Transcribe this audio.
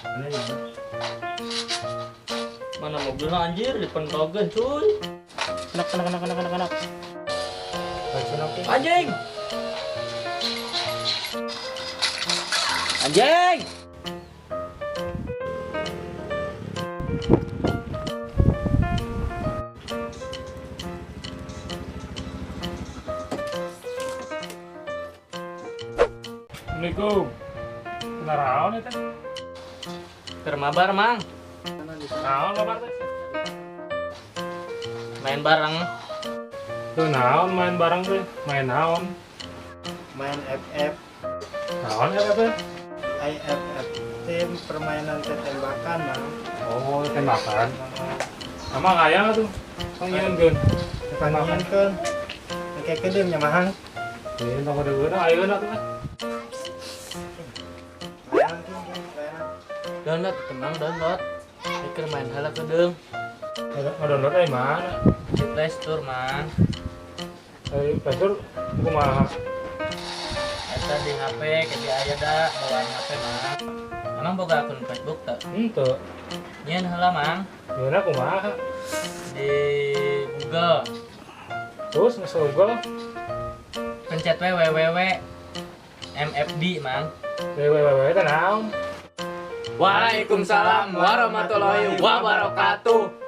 Mana ya? Mana mobilnya anjir dipentogeun cuy. Anak anak anak anak anak anak. Anjing. Anjing. Assalamualaikum. Naraon eta? Keur mabar, Mang. Naon mabar teh? Main bareng. Tuh naon main bareng teh? Main naon? Main FF. Naon FF teh? IFF. Tim permainan tembakan, Mang. Oh, tembakan. Sama kaya tuh. Pangyeunkeun. Pangyeunkeun. Engke kedeung nya, Mang. Ini tong kedeung ayeuna tuh. Download, tenang download. Mikir main heula kedeung. Download dari mana? Di Play Store, Mang. Dari Play Store kumaha? Eta di HP ke di aya da bawaan HP, Mang. Emang boga akun Facebook teu? Henteu. Nyieun heula, Mang. Nyieunna kumaha? Di Google. Terus nge Google? Pencet we www MFD, Mang. Www teh naon? Waalaikumsalam warahmatullahi wabarakatuh.